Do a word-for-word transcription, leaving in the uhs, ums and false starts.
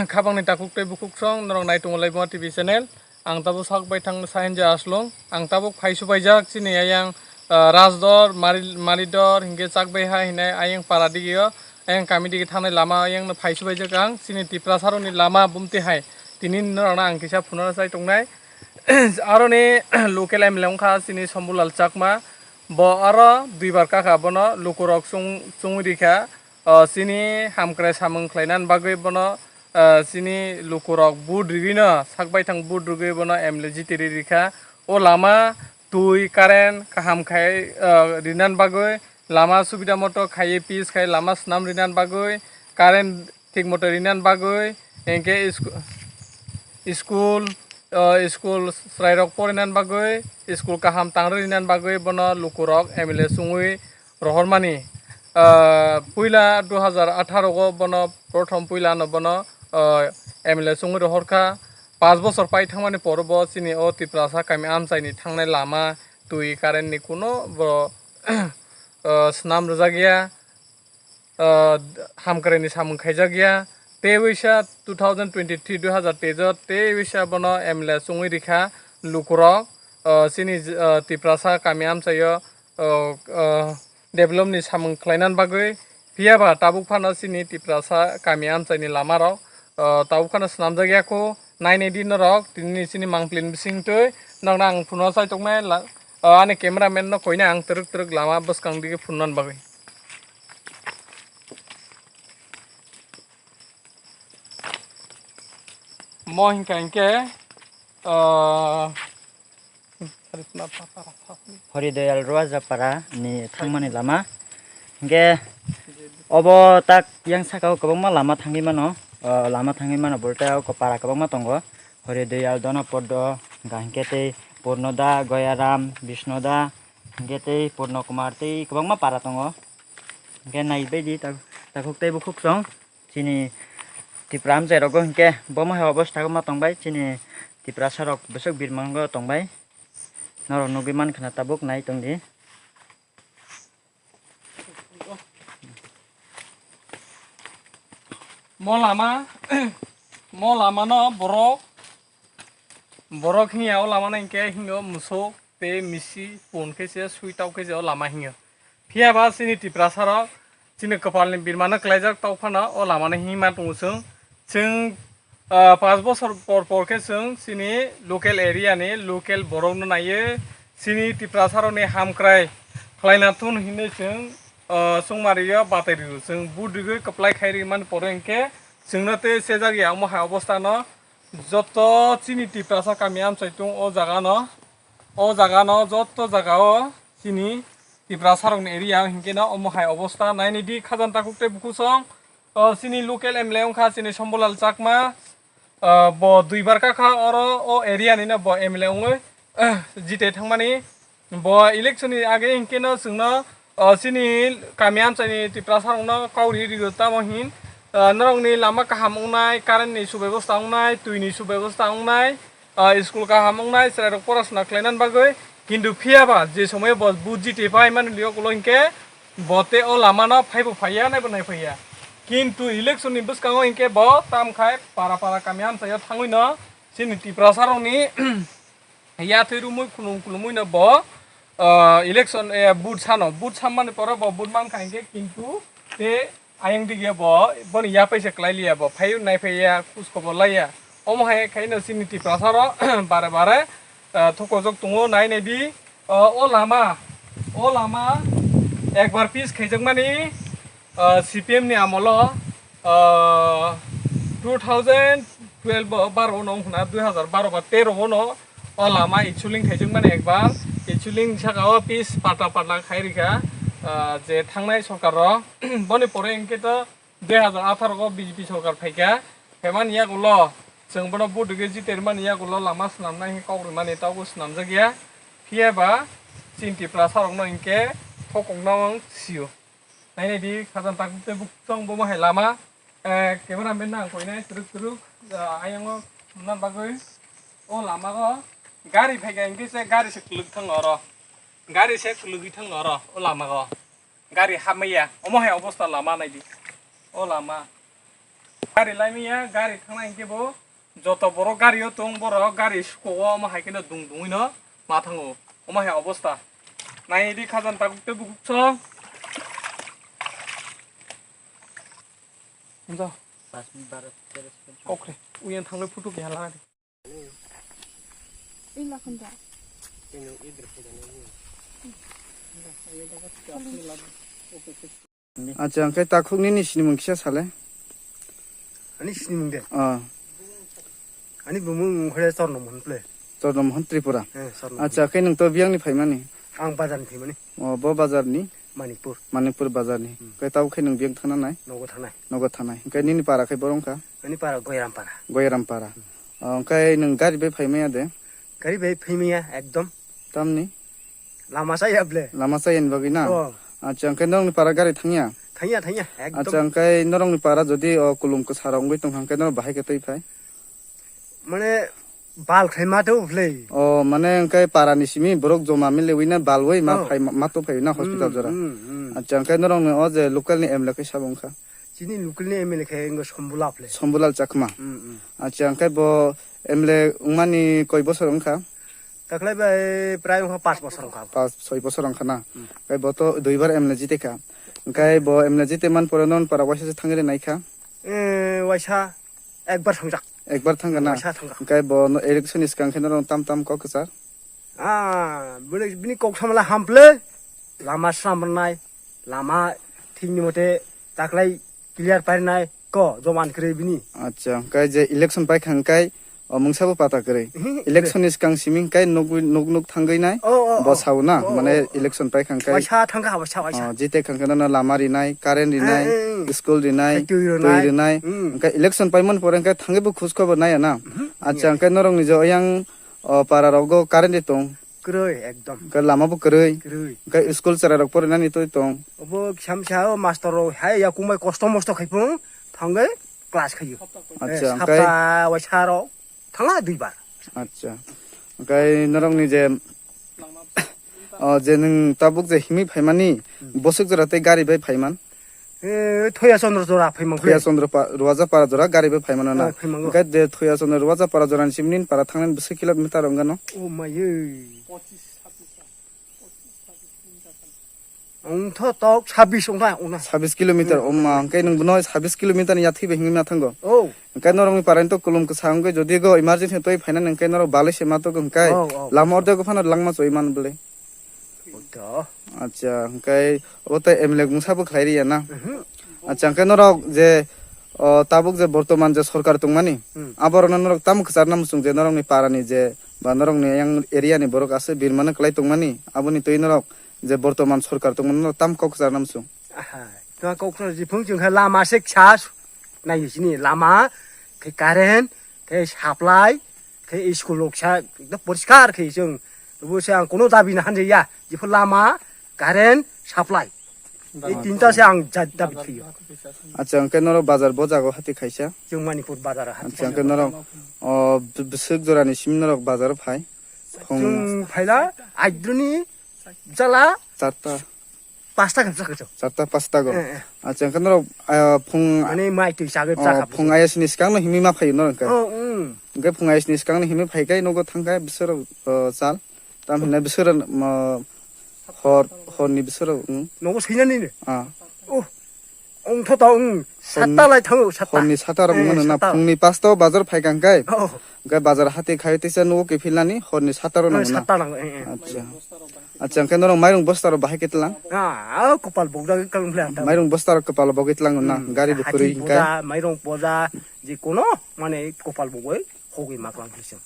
Khabangni takhuk tei bukhuk song norok nai tongo Laibuma T V channel. Ang tabuk sak bai thang Sahenja Aslong. Ang tabuk phai subaijak chini ayang, ah, Rajdor, Mari-, Maridor, hinkhe Chakbaiha hinai ayang para digio, ayang kami digi thangnai lama ayang no phai subaijak ang. Chini Tiprasarokni lama bumti hai. Tini norokno ang kisa phunukna chai tongnai. Aroni local M L A wngkha chini Shambhulal Chakma. Bo aro duibar kakha, bono lukurok chung-, chungwi rikha. O, chini hamkrai samung khlainani bagwi bono, o, chini lukurok vote rigwino, sak baithang vote rigwi bono M L A jitiri rikha. O lama, twi, current kaham khai, o, rinani bagwi, lama subida moto khaiwi, pitch khai lama swnam rinani bagwi, current thik moto rinani bagwi, hinkhe isku-, school, o, school chwrairok porinani bagwi, school kaham tangrwi rinani bagwi bono lukurok M L A chungwi rohormani. Ah, puila dui hazar atharo o bono prothom puila no bono, ah, M L A chungwi rohorkha. Panch bochor pai thangmani poro bo chini o Tiprasa kami amchaini thangnai lama, twi, current ni kuno bo, ah, swnam rwjakya, ah, hamkraini samung khaijakya. Tei wisa two thousand twenty-three, dui hazar teis o tei wisa bono M L A chungwi rikha lukurok, ah, chini, ah, Tiprasa kami amchaio, ah, ah, developni samung khlainani bagwi, phiya ba tabuk phano chini Tiprasa kami amchaini lamarok, ah, tabuk phano swnamjak ya kho, nainai di norok, tini chini mangpili ni bisingtwi norokno ang phunukna chai tongmani la-, ah, ani cameraman no koina ang twrwk twrwk lama bwskang digi phunuknani bagwi. Mo hinkha hinkhe, ah, Hori Doyal Ruajapara ni thangmani lama. Hinkhe obo tak yang saka o kwbangma lama thangwi mano. O lama thangwi mano, bolte o para kwbangma tongo. Hori Doyal, Dona Poddo, hinkha hinkhe tei Purnoda, Goyaram, Bisnoda, hinkhe tei Purno Kumar tei kwbangma para tongo. Hinkhe naibaidi tak-, takhuk tei bukhuk song. Chini Tipra amchai rogo hinkhe bomo hai obostha ma tongbai, chini Tiprasa rok bwswk birmango tongbai. Norok nugwi mankha na tabuk nai tongdi. Mo lama, mo lama no borok, borok hinya o lama no hinkhe hingo musuk tei misi pun khe se sui tau khe se o lama hingo. Phiya ba chini Tiprasa rok chini kwpal ni birma no kwlaijak tau phano o lama no hima tongo chwng. Chwng, ah, panch bochor por por khe chwng chini local area ni local borok no naiwi chini Tiprasa rok ni hamkrai khlaina thun hinwi chwng, ah, chwngmari o batai rw chwng vote rigwi kwplai khai ri mani pore hinkhe chwngno tei sejak ya omo hai obostha no joto chini Tiprasa kami amchai tung o jaga no. O jaga no joto jaga o chini Tiprasa rokni area hinkhe no omo hai obostha naini di khajanta kuk tei bukusong. O chini local M L A wngkha chini Shambhulal Chakma. O bo duibar kakha oro o area ni no bo M L A wngwi jite thangmani. Bo election ni age hinkhe no chwngno, o, chini kami amchaini Tiprasa rokno kauri rio tamo hin, o, norokni lama kaham wngnai, current ni subebostha wngnai, twi ni subebostha wngnai, o, school kaham wngnai, chwrai rok porasona khlainani bagwi. Kintu phiya ba je somoyo bo vote jiti pai mani liyo ulo hinkhe bo tei o lama no phaibo phaiya, naibo nai phaiya. Kintu election ni bwskango hinkhe bo tamkhai para para kami amchaio thangwi no chini Tiprasa rokni yathwi romwi khulum khulumwi no bo, ah, election, eh, vote sano, vote sammani pore bo vote mankha hinkhe, kintu tei ayang dige bo boni yapai se kwlai liya, bo phaiwi nai phaiya, khuj khobor laiya. Omo hai khaino chini Tiprasa rok bare bare, ah, thokojak tongo, nai nai di. O, o lama, o lama ekbar pitch khaijakmani, o, C P M ni amolo, o, two thousand twelve o baro no wngkha na, dui hazar baro ba tero o no o lama insuling khaijakmani ekbar, insuling saka o pitch patla patla khai rikha, o, je thangnai sorkar rok. Boni pore hinkhe to dui hazar atharo o B J P sorkar phaikha, phaimani yagulo chwng bono vote rwgwi jitermani yagulo lama swnamnai hinkhe kok rwmani tabukbo swnamjakya. Phiya ba chini Tiprasa rokno hinkhe thokokno wng sio. Nainai di khajang takuk tei bukhuk chwng bomo hai lama, eh, camera man no ang koinai twrwk twrwk, ah, ayang o nukna bagwi o lama o gari phaikha hinkhe se gari se kwlwk thang oro, gari se kwlwgwi thang oro o lama o. Gari hamya, omo hai obostha lama naidi. O lama. Gari laimaya, gari thangnai hinkhe bo joto borok gario tong, borok gari suko o, omo hai kheno dung dungwi no ma thango. Omo hai obosta. Nai di khajan takuk tei bukuk song. Hamjao. Kokre. Uyan thanglai photo keha lagadi. Acha, hwnkhe takhuk nini sinimung kisa sale? Ani sinimung de? Ah. Ani bumung hore Chorno Mohon ple. Chorno Mohon Tripura. Eh, Chorno Acha, Mohon. Khe nwng to biyang ni phaimani? Ang bazar ni phaimani. Oh, bo bazar ni? Manikpur. Manikpur bazar ni. Hmm. Khe tabo khe nwng biyang thana nai? Nogo thanai. Nogo thanai. Hwnkhe nini para khe borong kha? Ani para Goyaram para. Goyaram para. Hmm. Oh, hwnkhe nwng gari bai phaimaya de? Gari bai phaimaya ekdom. Tamni? Lama chaya ble. Lama chayani bagwi na? Oh. Acha, hwnkhe norokni para gari thangya? Thangya, thangya, ekdom. Acha, hwnkhe norokni para jodi o kulum kwsarok wngwi tongkha, hwnkhe norok bahai khe twi phai? Mane, bal khai ma tei uphilai. Oh, mane, hwnkhe para ni simi borok joma milewi na balwi ma Oh. phai, ma, ma to phai na hospital Hmm, jora. Hmm, hmm. Acha, hwnkhe norokni o je local ni M L A khe sabo wngkha? Chini local ni M L A khe wngkha Sombulal phle. Sombulal Chakma. Hmm, hmm. Acha, hwnkhe bo M L A wngmani koi bosor wngkha? Taklai bai prai wngkha panch bosor wngkha. Panch, soi bosor wngkha na? Hmm. Hwnkhe bo to duibar M L A jite kha. Hwnkhe bo M L A jite man pore non para waisa se thangwi naikha? Eh, waisa ekbar thangjak. Ekbar thangkha na? Waisa thangkha. Hwnkhe bo no election ni swkang khe norok tam tam kok kwchar? Ah, bini, bini kok samala hample. Lama slamrnai, lama thikni mote taklai clear parinai ko joman kwrwi bini. Acha, hwnkhe je election paikha hwnkhe o mungsa bo pata kwrwi. Mhm. Election ni swkang simi hwnkhe nugwi, nuk nuk thangwi nai. Oh, oh, bo oh. Sao na, oh, mane oh, oh. Election paikha hwnkhe. Waisa thangkha, waisa, waisa. Oh, jite kha hwnkhe no lama rinai, current rinai, eh, eh, eh. School rinai, twi rinai. Twi rinai. Hmm. Hwnkhe election paimani pore hwnkhe thangwi bo khoj khobor naiya na. Mhm. Acha, hwnkhe norok ni je oyang o para rogo current de tong. Kwrwi, ekdom. Hwnkhe lama bo kwrwi. Kwrwi. Hwnkhe school chwrai rok porinani twi tong. Obo kisa misa o master rok hai yakung bai kosto mosto khai phung thangwi class khaio. Acha, eh, hwnkhe sapta waisa rok thangla duibar. Acha. Hwnkhe norok ni je, o, je nwng tabuk je himwi phaimani, hmm. Bwswk jora tei gari bai phaiman? Eh, Thoya Chandra jora phaimang khe. Thoya Chandra pa-, Ruwaja para jora gari bai phaimano na? Eh, phaimango. Hwnkhe je Thoya Chandra Ruwaja para jora ni simi nini para thangnani bwswk kilometer wngano? Oh, mai oi. Wngtho tok sabis wngkha, wngna. Sabis kilometer, hmm. Oma, hwnkhe nwng bono sabis kilometer ni yathwi bai himwi ma thango? Oh. Hwnkhe norokni para ni to kulum kwsa wngwi jodi go emergency toi phainani hwnkhe norok balai se ma togwi hwnkhe oh, oh. Lama ordego phano langma choi man bwle. Oto. Acha, hwnkhe obo tei M L A mungsa bo khlai riya na? Mhm. Acha, hwnkhe norok je, o, tabuk je bortoman je sorkar tongmani, hmm. Aborokno norok tamo kwcharna muchung je norokni para ni je ba norokni yang area ni borok aswk birmano kwlai tongmani, aboni twi norok je bortoman sorkar tongmani norok tamo kok kwcharna muchung? Aha, to kok kwchar jiphung chwng khe lama se ksa naio chini lama, khe current, khe supply, khe school rok sa ekdom poriskar khe chwng. Bo se ang kuno dabi na hanje ya. Jephru lama, current, supply. Ei tinta se ang ja-, dabi khaio. Acha, hwnkhe norok bazar bo jago hati khaisa? Chwng Manipur bazar hati. Acha, hwnkhe norok, o, bw-, bwswk jora ni simi norok bazar phai? Phung chwng phaila, aidroni, jala. Charta. Pasta khe bwsa khe chwng. Charta pasta go. Eh, eh. Acha, hwnkhe norok, ah, phung, mane mai twi chagwi oh, bwsa kha phung bwsa. Ayas ni swkang no himwi ma phaio norok hwnkhe. Oh, mm. Hwnkhe phung ayas ni swkang no himwi phai khe nogo thang khe bwswk rok, oh, chal. Tam hinai bwswk rok, oh, hor, hor ni bwswk rok, mm. Nogo swinani ne? Ah. Oh. Ongtho to, mm. Satta lai thango, satta. Hor ni satta rok eh, mano na satta. Phung ni pasta o bazar phai kha hwnkhe. Oh. Hwnkhe bazar hati khai tisa nogo kiphilnani hor ni satta rok eh, nango na? Satta nango, eh, eh. Acha. Acha, hwnkhe norok mairung bosta rok bahai khe tlang? Ah, ah, kopal bokjagwi kang bwle anta. Mairung bosta rok kopal bogwi tlang na? Hmm, gari bo hati kwrwi hwnkhe. Boja, mairung boja, je kono mane kopal bogwi hogwi ma klang khe chwng.